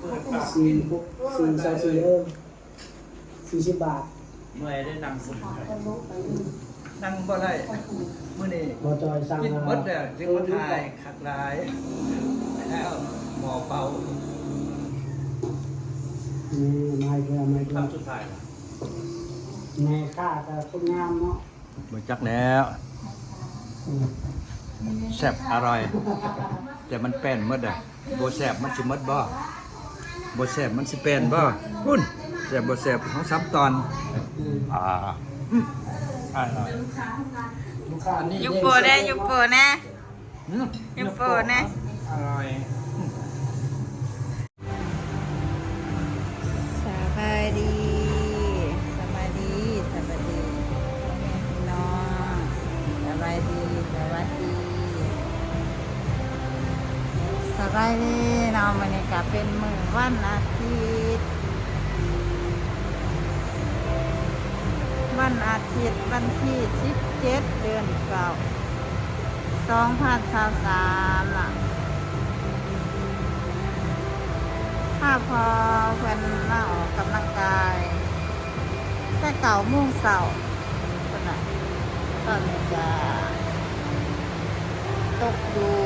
ສີ່ຫົກສີ່ ຊາວສີ່ ເອີ ສີ່ສິບບາດ. ເມື່ອຍໄດ້ນັ່ງ ນັ່ງບໍ່ໄດ້ ມື້ນີ້ ບໍ່ຈອຍສັ່ງ ກິນໝົດແລ້ວ ຈຶ່ງມາຖ່າຍ ຄັກຫຼາຍ ແລ້ວໝໍ່ເປົ່າ ນີ້ ມາອີກແລ້ວ ມາອີກແລ້ວ ຄຳສຸດທ້າຍລະ ແມ່ຄ້າກໍຄົນງາມເນາະ. ບໍ່ຈັກແລ້ວ ອືມ ແຊບອະຮ່ອຍ ແຕ່ມັນແປ້ນໝົດເດ້. ບໍ່ແຊບມັນຊິໝົດບໍ່? ບໍ່ແຊບມັນຊິແປ້ນບໍ່? ພຸ້ນ ແຊບບໍ່ແຊບ ສອງສາມຕອນ ອືມ ອ່າ ອືມ ອະຮ່ອຍ ລູກຄ້າ ລູກຄ້ານີ້ ຍົກໂປ້ແດ່ ຍົກໂປ້ແດ່ ຫືມ ຍົກໂປ້ແດ່ ອະຮ່ອຍ ອືມ. ສະບາຍດີ ສະບາຍດີ ສະບາຍດີ ພໍ່ແມ່ພີ່ນ້ອງ ສະບາຍດີ ສະບາຍດີ ສະບາຍດີເນາະ. ມື້ນີ້ກະເປັນມື້ວັນອາທິດ ວັນອາທິດ ວັນທີສິບເຈັດ ເດືອນເກົ້າ ສອງພັນຊາວສາມ ລະ ພາພໍ່ເພິ່ນມາອອກກຳລັງກາຍແຕ່ເກົ້າໂມງເຊົ້າພຸ້ນນະ. ຕອນນີ້ກະຕົກຢູ່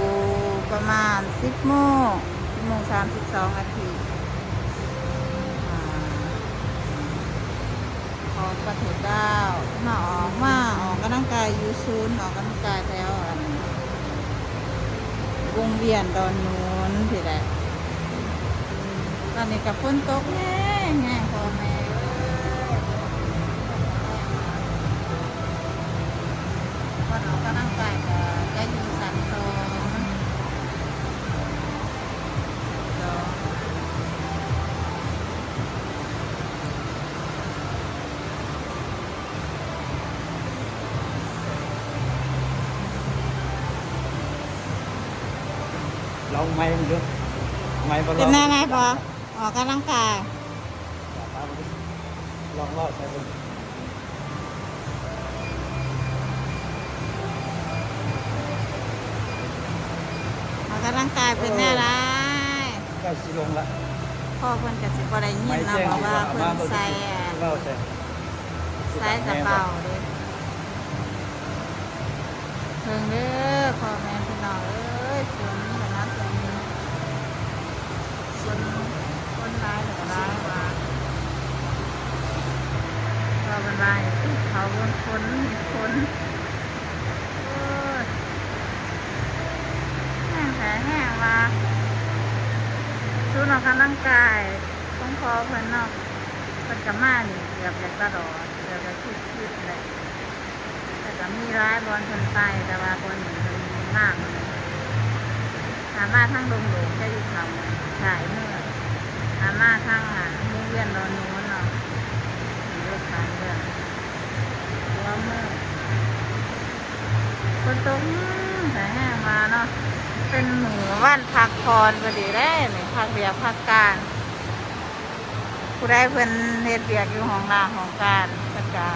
ປະມານສິບໂມງ ສິບໂມງສາມສິບສອງນາທີ ອາ ຂອງປະເທດລາວ ມາອອກ ມາອອກກຳລັງກາຍຢູ່ສູນອອກກຳລັງກາຍແຖວ ອັນ ວົງວຽນດອນໜູນພີ້ແຫຼະ. ຕອນນີ້ກໍຝົນຕົກແຮງໆ ພໍ່ແມ່ເອີຍ ບ່ອນອອກກຳລັງກາຍກໍຈະຢູ່ຊັ້ນສອງ ລອງໄມມັນເດີ ໄມບໍ່ລອງ ເປັນແນວໃດພໍ? ອອກກຳລັງກາຍ ລອງເວົ້າໃສ່ເບິ່ງ ອອກກຳລັງກາຍເປັນແນວໃດ? ໃກ້ຊິລົງລະ ພໍ່ເພິ່ນກໍຊິບໍ່ໄດ້ຍິນເນາະ ເພາະວ່າເພິ່ນໃສ່ ເວົ້າໃສ່ ໃສ່ກະເປົາເດ້. ເບິ່ງເດີພໍ່ແມ່ພີ່ນ້ອງເອີຍ ຝົນຂະໜາດນີ້ ຄົນ ຄົນຫຼາຍກໍຫຼາຍວ່າ ວ່າເພິ່ນວ່າເຂົາຄົນ ຄົນ ໂອ້ຍ ແຮງແທ້ແຮງວ່າ ສູນອອກກຳລັງກາຍຂອງພໍ່ເພິ່ນເນາະ ເພິ່ນກໍມານີ້ເກືອບຈະຕະຫຼອດ ເກືອບຈະທຸກທິດແຫຼະ. ແຕ່ກໍມີຫຼາຍບ່ອນເພິ່ນໄປ ແຕ່ວ່າບ່ອນນີ້ເພິ່ນມາມື້ນີ້ ຖ້າມາທາງດົງໂດງຈະຢູ່ຂວາມື ຊ້າຍມື ຖ້າມາທາງ ອ່າ ວົງວຽນດອນໜູນເນາະ ຢູ່ຂວາມື ຂວາມື. ຝົນຕົກ ອືມ ແຮງວ່າເນາະ ເປັນມື້ວັນພັກຜ່ອນພໍດີເດ້ນີ້ ພັກວຽກພັກການ. ຜູ້ໃດເພິ່ນເຮັດວຽກຢູ່ຫ້ອງລາຫ້ອງການ ເພິ່ນກະ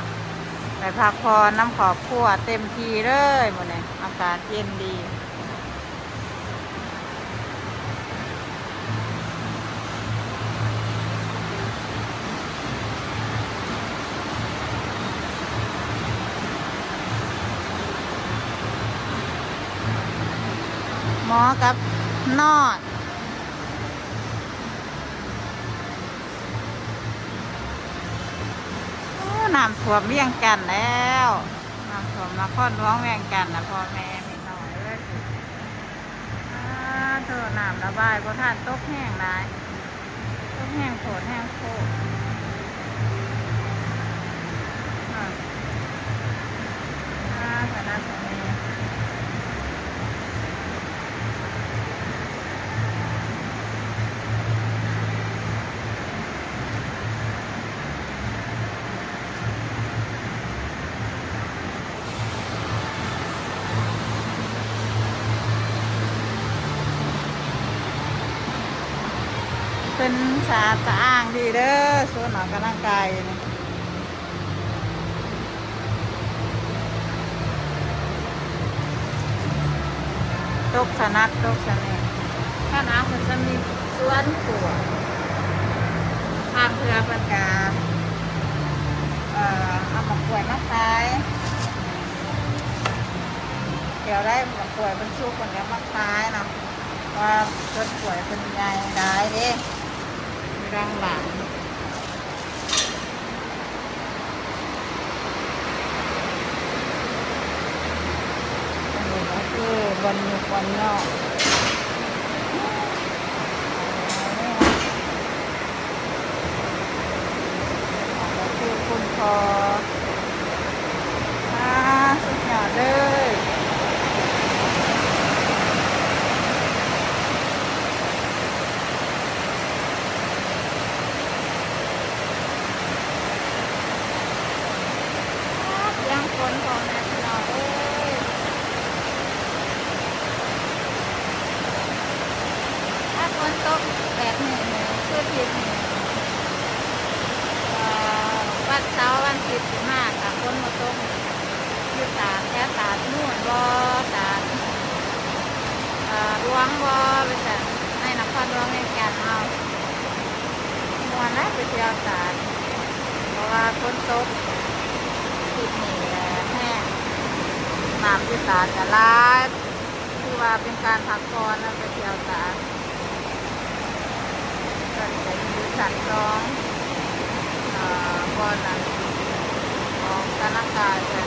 ໄດ້ພັກຜ່ອນນຳຄອບຄົວເຕັມທີ່ເລີຍມື້ນີ້ ອາກາດເຢັນດີ. ໝໍກັບນອນ. ໂອ້ ນ້ຳຖ້ວມວຽງຈັນແລ້ວ ນ້ຳຖ້ວມນະຄອນຫຼວງວຽງຈັນນະ ພໍ່ແມ່ພີ່ນ້ອງເອີຍ. ອາ ໂທ້ ນ້ຳລະບາຍບໍ່ທັນ ຕົກແຮງຫຼາຍ ຕົກແຮງໂພດແຮງໂພດ ອາ ອາ ຂະໜາດແທ້. ເພິ່ນສະອາດສະອ້າງດີເດີ ສູນອອກກຳລັງກາຍນີ້ ຕົກສະໜັດ ຕົກສະແໜ່ ຂະໜາດເພິ່ນຈະມີສວນຂົວ. ເພິ່ນກະ ເອີ ເອົາໝາກກ້ວຍມາຂາຍ ແຖວໃດໝາກກ້ວຍເພິ່ນສຸກເພິ່ນກະມາຂາຍເນາະ ເພາະວ່າສວນກ້ວຍເພິ່ນໃຫຍ່ຫຼາຍເດ້ ຢູ່ຫຼັງບ້ານ. ອັນນີ້ກະຄືບ່ອນຍຸກບ່ອນຍອກ ອັນນີ້ກະຄືຄຸນພໍ່ ອາ ສຸດຍອດເລີຍ. ຍາມຝົນ ພໍ່ແມ່ພີ່ນ້ອງເອີຍ ຖ້າຝົນຕົກແບບນີ້ນີ້ ຄືທິດນີ້ ເອີ ວັນເສົາວັນອາທິດຊິມາ ຖ້າຝົນບໍ່ຕົກ ຢູ່ຕາດ ແຖວຕາດມູນບໍ່ ຕາດ ເອີ ຫຼວງບໍ່ ວ່າຊັ້ນ ໃນນະຄອນຫຼວງວຽງຈັນເຮົາ ມ່ວນຫຼາຍໄປທ່ຽວຕາດ ເພາະວ່າຝົນຕົກ ທິດນີ້ແຫຼະແຮງ ນ້ຳຢູ່ຕາດກະຫຼາຍ ຖືວ່າເປັນການພັກຜ່ອນເນາະ ໄປທ່ຽວຕາດ. ເພິ່ນກະຢູ່ຊັ້ນສອງ ເອີ ບ່ອນນັ້ນ ອອກກຳລັງກາຍກັນ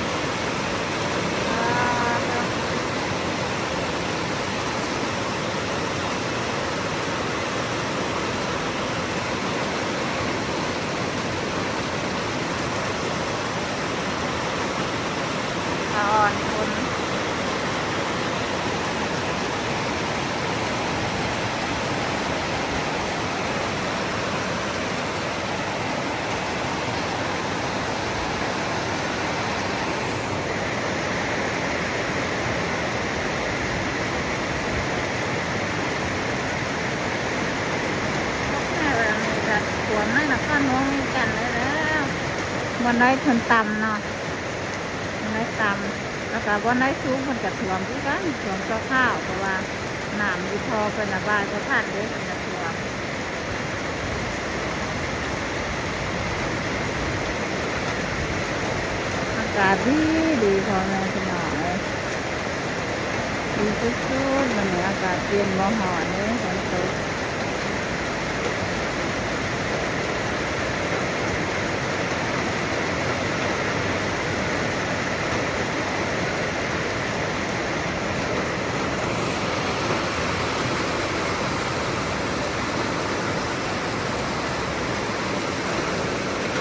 ເອີ ສະອອນຄົນ. ຖ້ວມໃນນະຄອນຫຼວງວຽງຈັນເລີຍແລ້ວ ບ່ອນໃດເພິ່ນຕ່ຳເນາະ ບ່ອນໃດຕ່ຳ ແລ້ວກະບ່ອນໃດສູງເພິ່ນກະຖ້ວມຄືກັນ ຖ້ວມຊົ່ວຄາວ ເພາະວ່ານ້ຳຢູ່ທໍ່ເພິ່ນລະບາຍບໍ່ທັນເດ້ ເພິ່ນກະຖ້ວມ. ອາກາດດີດີ ພໍ່ແມ່ພີ່ນ້ອງເອີຍ ດີສຸດໆ ມື້ນີ້ອາກາດເຢັນ ບໍ່ຮ້ອນເດ້ ຝົນຕົກ.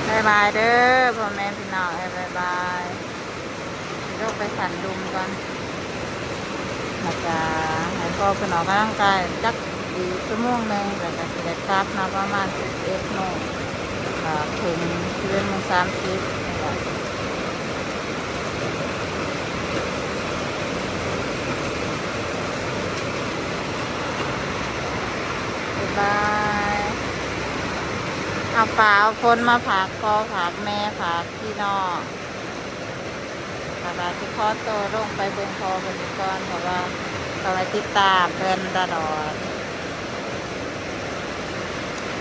ບາຍບາຍເດີພໍ່ແມ່ພີ່ນ້ອງເອີຍ ບາຍບາຍ. ຊິລົງໄປສັນລຸ່ມກ່ອນ ແລ້ວກະໃຫ້ພໍ່ເພິ່ນອອກກຳລັງກາຍຈັກອີກຊົ່ວໂມງໜຶ່ງ ແລ້ວກະຊິໄດ້ກັບເນາະ ປະມານສິບເອັດໂມງ ກະເຖິງສິບເອັດໂມງສາມສິບນີ້ແຫຼະ. ບາຍບາຍ. ເອົາຟ້າເອົາຝົນມາຝາກພໍ່ຝາກແມ່ຝາກພີ່ນ້ອງ. ແລ້ວກະຊິຂໍໂຕລົງໄປເບິ່ງພໍ່ເພິ່ນກ່ອນ ເພາະວ່າຕ້ອງໄດ້ຕິດຕາມເພິ່ນຕະຫຼອດ.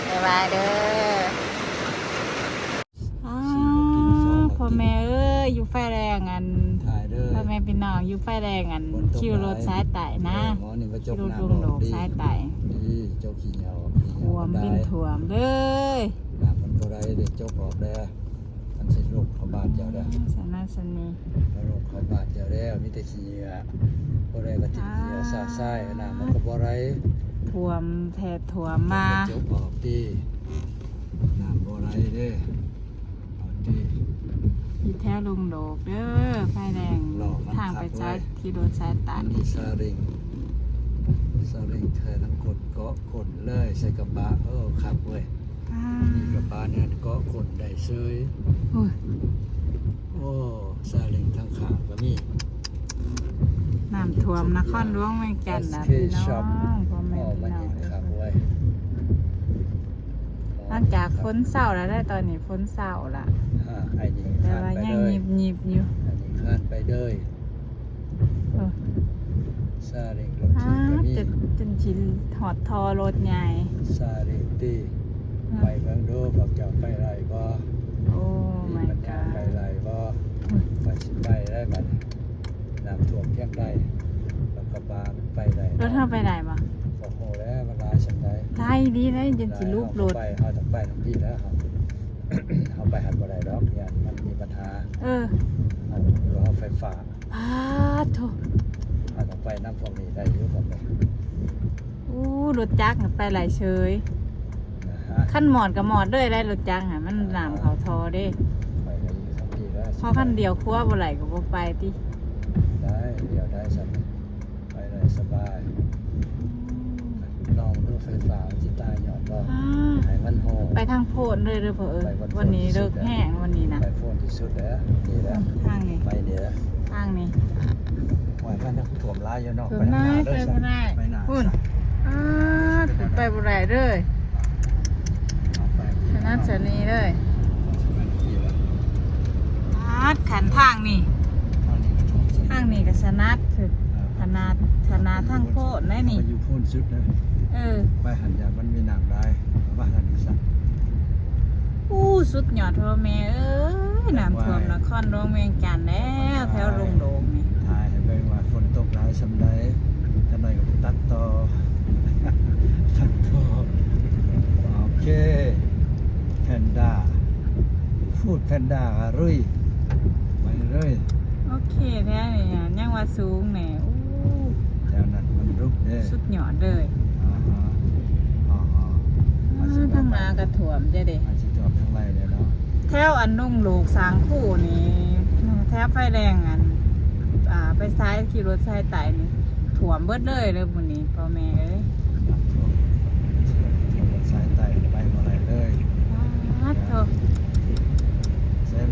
ບາຍບາຍເດີ. ອ້າ ພໍ່ແມ່ເອີຍ ຢູ່ໄຟແດງ ອັນ ພໍ່ແມ່ພີ່ນ້ອງ ຢູ່ໄຟແດງ ອັນ ຄິວລົດສາຍໃຕ້ນະ ເອີ ໝໍນີ້ມາຈົກນ້ຳອອກ ລົດລົງໂດກສາຍໃຕ້ ນີ້ຈົກຂີ້ເຫຍື້ອ ຖ້ວມ ດິນຖ້ວມເລີຍ ນ້ຳມັນບໍ່ໄດ້ເດ້ ຈົກອອກແດ່. ມັນຊິລົງເຂົ້າບ້ານເຈົ້າແລ້ວ ສະນັ້ນສະນີ້ ມັນລົງເຂົ້າບ້ານເຈົ້າແລ້ວ ມີແຕ່ຂີ້ເຫຍື້ອ ບໍ່ໄດ້ກະຖິ້ມຂີ້ເຫຍື້ອຊະຊາຍ ນ້ຳມັນກະບໍ່ໄຫຼ ຖ້ວມແທ້ຖ້ວມມາ ຈົກອອກຕິ ນ້ຳບໍ່ໄຫຼເດ້ ເອົາຕິ ຢູ່ແຖວດົງໂດກເດີ ໄຟແດງ ທາງໄປສາຍ ຂີ່ລົດສາຍໃຕ້ ອັນນີ້ຊາເລັງ ຊາເລັງແທ້ທັງຄົນ ເກາະກົ້ນເລີຍ ໃສ່ກະບະ ເອີ ຄັກເວີຍ. ອ່າ ມີກະບະແໜ້ນເກາະກົ້ນໄດ້ເຊີຍ ໂອ້ຍ ໂອ້ ຊາເລັງທາງຂ້າງກະມີ ນ້ຳຖ້ວມນະຄອນຫຼວງວຽງຈັນນະພີ່ນ້ອງ ພໍ່ແມ່ພີ່ນ້ອງເອີຍ ຫຼັງຈາກຝົນເຊົາແລ້ວເດີ ຕອນນີ້ຝົນເຊົາລະ ແຕ່ວ່າຍັງຫຍິບໆຢູ່ ອັນນີ້ຂ້າມໄປເດີ. ເອີ ຊາເລັງລົດຖີບກະມີ ຈົນຊິຮອດທໍ່ລົດໃຫຍ່ ຊາເລັງຕິ ໄປເບິ່ງດູ ພວກເຈົ້າໄປໄດ້ບໍ່? ໂອ້ ມາຍກອດ ໄປໄດ້ບໍ່? ຂ້ອຍຊິໄປໄດ້ບັດນີ້ ນ້ຳຖ້ວມພຽງໃດ ແລ້ວກໍວ່າມັນໄປໄດ້ ລົດເຮົາໄປໄດ້ບໍ່? ບໍ່ຮູ້ແລ້ວ ມັນຫຼາຍສ່ຳໃດ. ຫຼາຍອີ່ຫຼີເດ້ ຈົນຊິຫຼຸບລົດ. ເຮົາໄປ ເຮົາຕ້ອງໄປທາງພີ້ແລ້ວ ເຮົາ ເຮົາໄປຫັ້ນບໍ່ໄດ້ດອກ ຢ້ານມັນມີບັນຫາ. ເອີ ເຮົາ ເຮົາໄຟຟ້າ. ປາດໂທ້ ອາດຈະໄປນຳພວກນີ້ໄດ້ຢູ່ບໍ່ແມ່ນ? ໂອ້ ລົດຈັກໄປໄດ້ເສີຍ. ຄັນມອດກໍມອດເລີຍໄດ້ ລົດຈັກຫັ້ນ ມັນນ້ຳເຂົ້າທໍ່ເດ້. ໄປໄດ້ຢູ່ທາງນີ້ແລ້ວ ພໍຄັນລ້ຽວຂວາບໍ່ໄດ້ກໍບໍ່ໄປຕິ. ໄດ້ ລ້ຽວໄດ້ຊັ້ນ ໄປໄດ້ສະບາຍ. ລອງດູໄຟຟ້າມັນຊິຕາຍຍ້ອນບໍ່? ໃຫ້ມັນໂຮງ ໄປທາງໂພນເລີຍເດີພໍ່ເອີຍ. ວັນນີ້ເລິກແຮງ ວັນນີ້ນະ ໄປໂພນທີ່ສຸດແລ້ວ. ນີ້ແຫຼະ ທາງນີ້ ໄປນີ້ແຫຼະ ທາງນີ້. ໂອ້ຍ ມັນຖ້ວມຫຼາຍຢູ່ເນາະ. ໄປທາງໜ້າເດີ ໄປໜ້າ ພຸ້ນ ອາ ຂຶ້ນໄປບໍ່ໄດ້ເລີຍ. ສະນັ້ນສະນີ້ເລີຍ ອາດ ຄັນທາງນີ້ ທາງນີ້ກໍສະໜາດ ຂະໜາດ ຂະໜາດທາງໂພນໄດ໋ນີ້ ຢູ່ໂພນສຸດນະ. ເອີ ໄປຫັ້ນ ຢ້ານມັນມີນ້ຳຫຼາຍ ມາທາງນີ້ຊະ. ໂອ້ ສຸດຍອດພໍ່ແມ່ເອີຍ ນ້ຳຖ້ວມນະຄອນຫຼວງວຽງຈັນແລ້ວ ແຖວດົງໂດງນີ້. ຖ່າຍໃຫ້ເບິ່ງວ່າຝົນຕົກຫຼາຍສ່ຳໃດ ຈັກໜ້ອຍກໍໄປຕັດຕໍ່ ຕັດຕໍ່. ໂອເຄ ແພນດ້າ ຟູດແພນດ້າລຸຍ ໄປເລີຍ. ໂອເຄ ແຖວນີ້ຍັງວ່າສູງແນ່. ໂອ້ ແຖວນັ້ນມັນລຸກເດ້ ສຸດຍອດເລີຍ. ອ່າຮະ ອ່າຮະ ອາ ທາງໜ້າກໍຖ້ວມເດ້ ອາດຊິຖ້ວມທາງໄລ່ແລ້ວເນາະ. ແຖວອັນດົງໂດງສາງຄູນີ້ ແຖວໄຟແດງອັນ ອ່າ ໄປສາຍຂີ່ລົດສາຍໃຕ້ນີ້ ຖ້ວມເບິດເລີຍເດີມື້ນີ້ ພໍ່ແມ່ເອີຍ. ນ້ຳຖ້ວມ ສາຍໃຕ້ໄປບໍ່ໄດ້ເລີຍ. ປາດໂທ້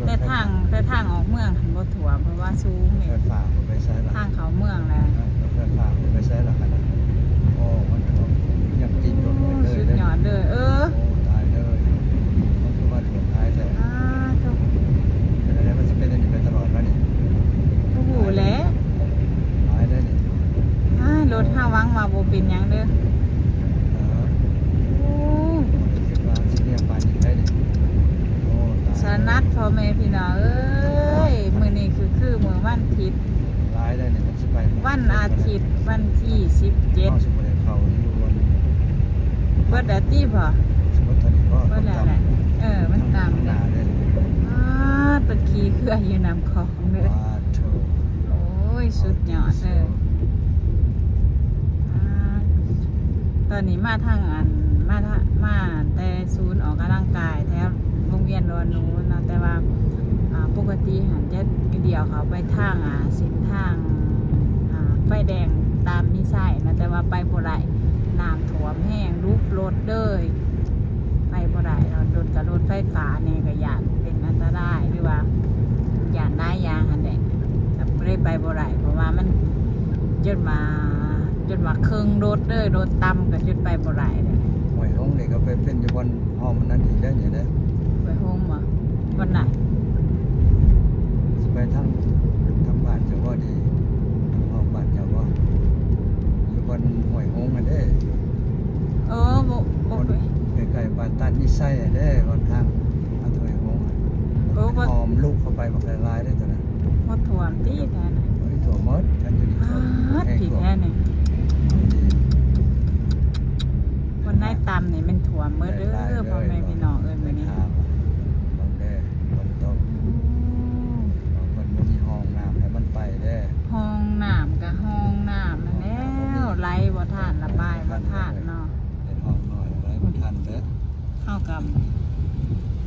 ແຕ່ທາງ ແຕ່ທາງອອກເມືອງຫັ້ນບໍ່ຖ້ວມ ເພາະວ່າສູງນີ້. ໄຟຟ້າບໍ່ໄປໃສລະ ທາງເຂົ້າເມືອງແຫຼະ. ເອີ ໄຟຟ້າບໍ່ໄປໃສລະຂະໜາດ. ໂອ້ ມັນຖ້ວມຍັງຕີນລົດໄປເລີຍ. ໂອ້ ສຸດຍອດເລີຍ. ເອີ ໂອ້ ຕາຍເລີຍ ມັນຄືວ່າຖ້ວມຫຼາຍແທ້. ອາ ໂທ້ ເປັນຈັ່ງໃດ ມັນຊິເປັນຈັ່ງນີ້ໄປຕະຫຼອດບໍ່ນີ້? ບໍ່ຮູ້ແຫຼະ ຫຼາຍເດ້ນີ້. ອາ ລົດເຮົາຫວັງວ່າບໍ່ເປັນຫຍັງເດີ. ເອີ ໂອ້ ຄິດວ່າຊິຮຽບປານນີ້ໄດ້ນີ້. ໂອ້ ຕາຍ ສະໜັດພໍ່ແມ່ພີ່ນ້ອງເອີຍ. ມື້ນີ້ຄື ຄືມື້ວັນທິດ ຫຼາຍໄດ້ນີ້ ມັນຊິໄປ ວັນອາທິດ ວັນທີສິບເຈັດ ເຮົາຊິບໍ່ໄດ້ເຂົ້າຢູ່ວັນ ເບິດແລ້ວຕິພໍ່? ຊິເບິດເທົ່ານີ້ບໍ່? ເບິດແລ້ວແຫຼະ. ເອີ ມັນຕາມ ຂ້າງໜ້າເດ້. ອາ ໄປຂີ່ເຮືອຢູ່ນ້ຳຂອງເດີ. ປາດໂທ້ ໂອ້ຍ ສຸດຍອດເດີ. ອາ ຕອນນີ້ມາທາງອັນ ມາທາ ມາແຕ່ສູນອອກກຳລັງກາຍແຖວໂຮງຮຽນດອນນູນເນາະ ແຕ່ວ່າ ອ່າ ປົກກະຕິຫັ້ນຈະລ້ຽວເຂົ້າໄປທາງ ອ່າ ເສັ້ນທາງ ອ່າ ໄຟແດງຕາມມີໄຊເນາະ ແຕ່ວ່າໄປບໍ່ໄດ້ ນ້ຳຖ້ວມແຮງ ຫຼຸບລົດເລີຍ ໄປບໍ່ໄດ້ເນາະ. ລົດກໍລົດໄຟຟ້າແດ່ ກໍຢ້ານເປັນອັນຕະລາຍ ຫຼືວ່າຢ້ານຫຼາຍຢ່າງຫັ້ນແຫຼະ ກໍເລີຍໄປບໍ່ໄດ້ ເພາະວ່າມັນຈົນວ່າ ຈົນວ່າເຄິ່ງລົດເລີຍ ລົດຕ່ຳກໍຈົນໄປບໍ່ໄດ້ເລີຍ. ຫ້ວຍຫົງນີ້ກໍໄປເປັນຢູ່ບ່ອນ ຫ້ອງມັນນັ້ນອີກໄດ໋ນີ້ເດ້. ໄປໂຮມບໍ່? ວັນໃດ? ຊິໄປທາງ ທາງບ້ານເຈົ້າບໍ່ດີ? ທາງຫ້ອງບ້ານເຈົ້າບໍ່? ຢູ່ບ່ອນຫ້ວຍໂຮງຫັ້ນເດ້. ເອີ ບໍ່ ບໍ່ ບ່ອນໃກ້ໆ ບ້ານຕາດມີໄຊຫັ້ນເດ້ ບ່ອນທາງ ທາງຫ້ວຍໂຮງ. ເອີ ບໍ່ ອ້ອມລຸກເຂົ້າໄປບັກຫຼາຍໆເດ້ຕົວນັ້ນ. ບໍ່ຖ້ວມຕິແທ້ນະ? ໂອ້ຍ ຖ້ວມໝົດ ຄັນຢູ່ນີ້ຖ້ວມ. ປາດ ແຮງຖ້ວມ ຜິດແທ້ນີ້. ບ່ອນໃດຕ່ຳນີ້ແມ່ນຖ້ວມເບິດເດີ ພໍ່ແມ່ພີ່ນ້ອງເອີຍ ມື້ນີ້. ເບິ່ງເດີ ຝົນຕົກ ອືມ ເພິ່ນບໍ່ມີຮ່ອງນ້ຳໃຫ້ມັນໄປເດ້. ຮ່ອງນ້ຳກະຮ່ອງນ້ຳຫັ້ນແລ້ວ ໄຫຼບໍ່ທັນ ລະບາຍບໍ່ທັນເນາະ. ເຮັດຮ່ອງນ້ອຍໄຫຼບໍ່ທັນເດີ. ເຮົາກໍ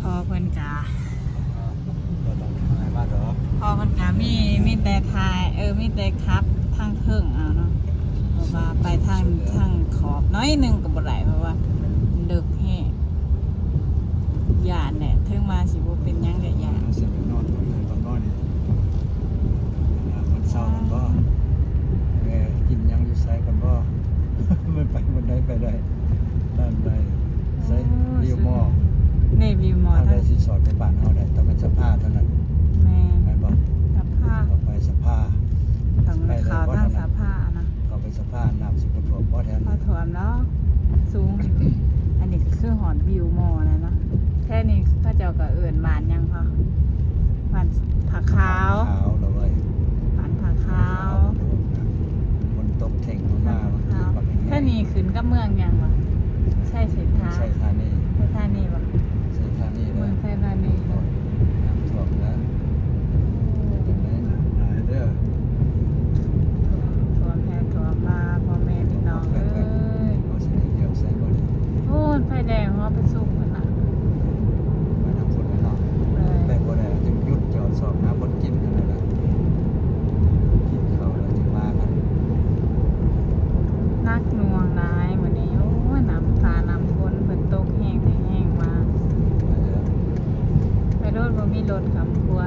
ພໍ່ເພິ່ນກະ ບໍ່ຕ້ອງຖ່າຍມາດອກ. ພໍ່ເພິ່ນກະມີ ມີແຕ່ຖ່າຍ ເອີ ມີແຕ່ຂັບທາງເທິງເອົາເນາະ ເພາະວ່າໄປທາງ ທາງຂອບໜ້ອຍໜຶ່ງກໍບໍ່ໄດ້ ເພາະວ່າເລິກແຮງ ຢ້ານແຫຼະ ເຖິງວ່າຊິບໍ່ເປັນຫຍັງກໍຢ້ານ. ເຮົາຊິໄປນອນບ່ອນໃດກ່ອນບໍ່ນີ້? ມັນເຊົ້າກ່ອນບໍ່? ແມ່ກິນຫຍັງຢູ່ໃສກ່ອນບໍ່? ມັນໄປບ່ອນໃດໄປໄດ້. ທາງໃດ ໃສ ວິວມໍ ນີ້ວິວມໍ ທາງໃດຊິສອດໄປບ້ານເຮົາໄດ້ ຕ້ອງເປັນສະພາເທົ່ານັ້ນ. ແມ່ນ ແມ່ນບໍ່? ສະພາ ຕ້ອງໄປສະພາ ຕ້ອງເຂົ້າທາງສະພານະ. ເຂົ້າໄປສະພາ ນ້ຳຊິບໍ່ຖ້ວມບໍ່ແຖວນີ້? ບໍ່ຖ້ວມດອກ ສູງ. ອັນນີ້ກໍຄືຮອດວິວມໍ ອັນນີ້ເຂົາເຈົ້າກໍເອີ້ນບ້ານຫຍັງເພາະ? ບ້ານຜາຂາວ ຜາຂາວລະເວີຍ ບ້ານຜາຂາວ. ຝົນຕົກເຄັ່ງລົງມາ ຖ້ານີ້ຂຶ້ນກັບເມືອງຫຍັງວະ? ໄຊເສດຖາ ໄຊທານີ ໄຊທານີບໍ່? ໄຊທານີ ເມືອງໄຊທານີ. ນ້ຳຖ້ວມແລ້ວ ເປັນຈັ່ງໃດນະ? ຫຼາຍເດີ ຖ້ວມແທ້ຖ້ວມມາ ພໍ່ແມ່ພີ່ນ້ອງເອີຍ. ໂອ້ຍ ໄຟແດງຫໍປະຊຸມພຸ້ນນະ ໄປທາງພຸ້ນແຫຼະເນາະ. ໄປບໍ່ໄດ້ ຈຶ່ງຢຸດຈອດຊອກຫາບ່ອນກິນຫັ້ນແຫຼະ ກິນເຂົ້າແລ້ວຈຶ່ງມາກັນ. ໜັກໜ່ວງຫຼາຍມື້ນີ້ ໂອ້ຍ ນ້ຳຟ້ານ້ຳຝົນເພິ່ນຕົກແຮງແທ້ແຮງວ່າ ໄປໂລດ ບໍ່ມີລົດຂ້າມຂົວ.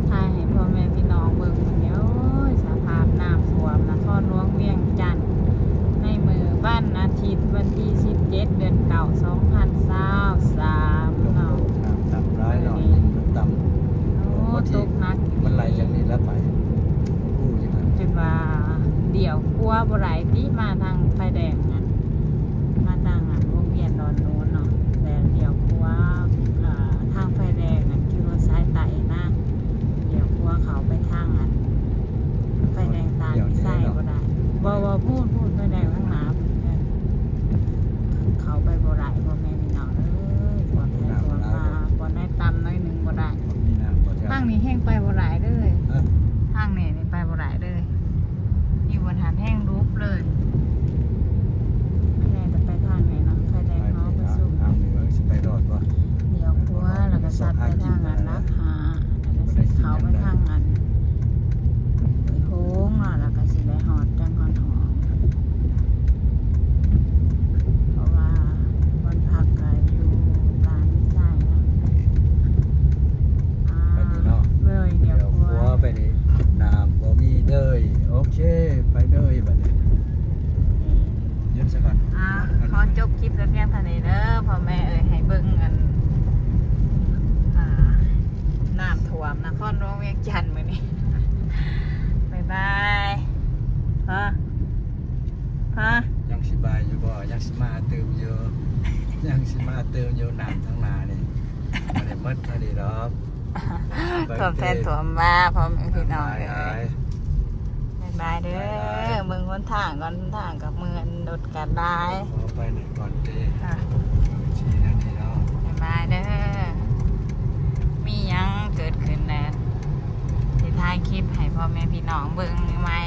ຖ່າຍໃຫ້ພໍ່ແມ່ພີ່ນ້ອງເບິ່ງມື້ນີ້ ໂອ້ຍ ສະພາບນ້ຳຖ້ວມນະຄອນຫຼວງວຽງຈັນ ໃນມື້ວັນອາທິດ ວັນທີສິບເຈັດ ເດືອນເກົ້າ ສອງພັນຊາວສາມເນາະ. ນ້ຳຕ່ຳຫຼາຍເນາະ ດິນມັນຕ່ຳ. ໂອ້ ຕົກໜັກ ມັນໄຫຼຈາກນີ້ລະໄປ ຮູ້ຈັ່ງນັ້ນ ຈົນວ່າລ້ຽວຂວາບໍ່ໄດ້ຕິ ມາທາງໄຟແດງນັ້ນ ມາທາງອັນວົງວຽນດອນໂນນເນາະ ແລ້ວລ້ຽວຂວາ ເອີ ທາງໄຟແດງອັນຂີ່ລົດສາຍໃຕ້ນະ ລ້ຽວຂວາເຂົ້າໄປທາງອັນໄຟແດງຕາດວິໄຊບໍ່ໄດ້. ບໍ່ ບໍ່ ພຸ້ນ ພຸ້ນ ໄຟແດງທາງໜ້າພຸ້ນ ເຂົ້າໄປບໍ່ໄດ້ພໍ່ແມ່ພີ່ນ້ອງເອີຍ. ບ່ອນໃດຕ່ຳໜ້ອຍໜຶ່ງບໍ່ໄດ້ ທາງນີ້ແຮ່ງໄປບໍ່ໄດ້ເລີຍ ທາງນີ້ນີ້ໄປບໍ່ໄດ້ເລີຍ. ຢູ່ບ່ອນຫັ້ນແຮ່ງຫຼຸບເລີຍ ແລ່ນແຕ່ໄປທາງນີ້ນຳໄຟແດງຫໍປະຊຸມ ທາງນີ້ຊິໄປລອດບໍ່? ລ້ຽວຂວາແລ້ວກໍສັດໄປທາງອັນຫຼັກຫ້າ ແລ້ວກໍຊິເຂົ້າໄປທາງອັນຫ້ວຍໂຮງເນາະ ແລ້ວກໍຊິໄດ້ຮອດຈັງຮອດຫ້ອງ ເພາະວ່າບ່ອນພັກກໍຢູ່ຕາດວິໄຊເນາະ. ອ່າ ໄປນີ້ເນາະ ເລີຍ ລ້ຽວຂວາ ລ້ຽວຂວາໄປນີ້ ນ້ຳບໍ່ມີເດີ. ໂອເຄ ໄປເດີບັດນີ້ ຢຸດຊະກ່ອນ. ອ່າ ຂໍຈົບຄລິບແຕ່ພຽງເທົ່ານີ້ເດີພໍ່ແມ່ເອີຍ ໃຫ້ເບິ່ງອັນ ອ່າ ນ້ຳຖ້ວມນະຄອນຫຼວງວຽງຈັນມື້ນີ້. ບາຍບາຍ. ຮະ ຮະ ຍັງຊິບາຍຢູ່ບໍ່? ຍັງຊິມາຕື່ມຢູ່ ຍັງຊິມາຕື່ມຢູ່. ນ້ຳທາງໜ້ານີ້ບໍ່ໄດ້ໝົດເທົ່ານີ້ດອກ ຖ້ວມແທ້ຖ້ວມວ່າ ພໍ່ແມ່ພີ່ນ້ອງເອີຍ. ບາຍບາຍເດີ. ບາຍບາຍ. ເບິ່ງຫົນທາງກ່ອນ ຫົນທາງກໍເມື່ອຍ ລົດກໍຫຼາຍ. ຂໍໄປໜ້ອຍກ່ອນເດ້. ອ່ະ ຊີ້ນັ້ນນີ້ເນາະ. ບາຍບາຍເດີ. ມີຫຍັງເກີດຂຶ້ນແດ່ ຊິຖ່າຍຄລິບໃຫ້ພໍ່ແມ່ພີ່ນ້ອງເບິ່ງໃໝ່.